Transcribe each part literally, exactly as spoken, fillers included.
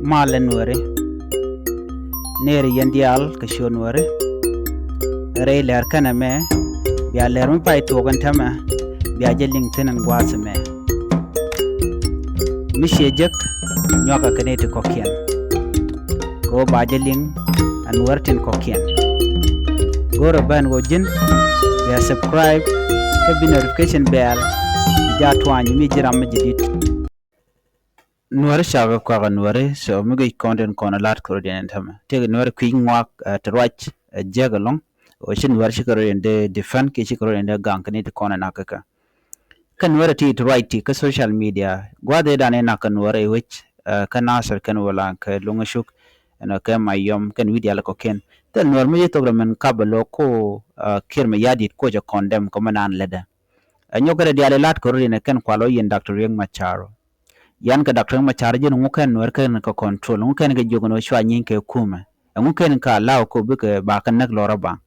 Malɛ Nuääri. Nɛɛri yɛn diaal kɛ ciöt Nuääri. Rɛy lɛr kɛnɛ mɛ bia lɛr mi pay tuɔɔk ɛn täämɛ bia jɛ liŋ thi̱n ɛn gua̱a̱th ɛmɛ. Mi ciɛ jek nyuakɛ kɛ nɛy ti kɔ̱kiɛn. Kɛ ɣöö ba jɛ liŋ ɛ Nuäär tin kɔ̱kiɛn. Go̱rɛ ben ɣöö ji̱n bia subscribe kä bi notification bell bi jaa tuany mi ji̱ ram mi ji̱ di̱t. Nuääri, cakɛ kuak ɛ Nuääri, so mi guic kɔn tin kɔn ɛ la̱t kɛ rɔ̱diɛn ɛn täämɛ. Tëëkɛ Nuääri kui̱ ŋuak, eh, ti ruac, eh, jiäk ɛlɔ̱ŋ. Ɣöö ci Nuääri cikɛ rɔ̱diɛn dee defend kiɛ cikɛ rɔ̱diɛn dee gaŋ kɛ nɛy ti kɔn ɛ nak kä kɛ. Kä Nuääri ti ti ruac ti kä social media gua̱a̱th ëëdan ëë nak kä Nuääri ɛ wec, eh, kä Nasir kɛn Wulaŋ kɛ Luŋ Cuk, ɛnɔ kɛ Mayom kɛn wi̱i̱ diaal kɔ̱kiɛn. Thil Nuäär mi ci thok rɛ min kap ɛ lo̱k ko, eh, Kiir Mayardit ko cɛ condemn kɛ mɛ naan lätdɛ. Ɛ nyɔk kɛ rɛ diaal ɛ la̱t kɛ rɔ̱diɛn ɛ kɛn kual ɔ yɛn Doctor Riek Machar. Yan kɛ Doctor Riek Machar ji̱n ŋu kɛn Nuäär kɛn kɛ control, ŋu kɛn kɛ jiök ni cua nyieeny kɛ kumɛ. Ɛŋu kɛn kɛ allow kɛ bikɛ ba kɛ näk lɔrä baŋ.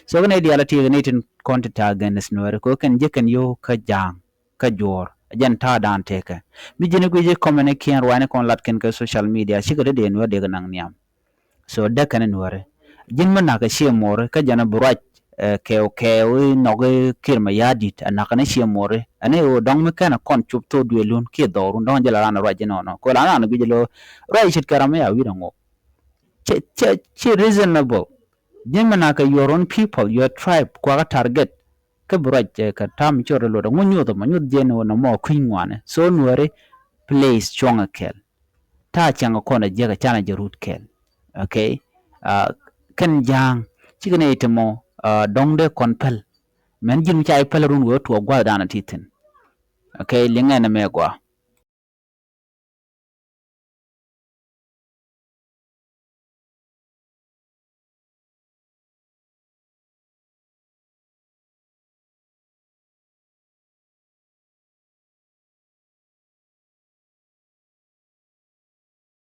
So kɛn i̱ diaal a ti kɛ ni tin kɔn ti ta̱a̱ against Nuäär kɛ kɛn ji̱ kɛn yio̱w kä Ja̱a̱ŋ kä Juɔ̱ɔ̱r. Jɛn ta̱a̱ da̱a̱n tëëkɛ. Mi ji̱n i̱ guic i̱ comment i̱ kiɛn ruaacni kɔn lat kɛn kɛ social media cikɛ dee dee Nuäär dee kɛ naŋ nhiam. So däk kɛn i̱ Nuääri. Ji̱n mi na̱k kɛ ciɛ mo̱ri kä jɛn bi ruac, eh, kɛɛw kɛɛw i̱ nhɔk i̱ Kiir Mayardit ɛ na̱k kɛn i̱ ciɛ mo̱ri. Ɛn i̱ ɣöö dɔ̱ŋ mi kɛn ɛ kɔn cop thok duëëlun kiɛ dhɔrun dɔ̱ŋ jɛ la raan ruac inɔnɔ. Kɛ la raan guic lo̱ ruac ce̱tkɛ ram mi a wi̱r ɛŋu. Ci, ci, ci reasonable. Ji̱n mi na̱k kɛ your own people, your tribe, kuakä target. Kä bi ruac, eh, kɛ ta̱a̱ mi cor i̱ luɔt ɛŋu nyuɔth ɛmɔ nyuɔth jɛ ni wä nɔmɔ kui̱ny ŋuani. So Nuääri, please cuɔ̱ŋ ɛ kɛl. Ta̱a̱ cäŋ kɔn a jiäk a canɛ jɛ rut kɛl. Okay. Ah, kɛn Ja̱a̱ŋ cikɛ nɛy ti mɔ, ah, dɔ̱ŋ dee kɔn päl. Mɛn ji̱n mi ca ji̱ päl run wee tuɔɔk gua̱thdan a ti thi̱n. Okay, liŋɛ nɛmɛ gɔaa.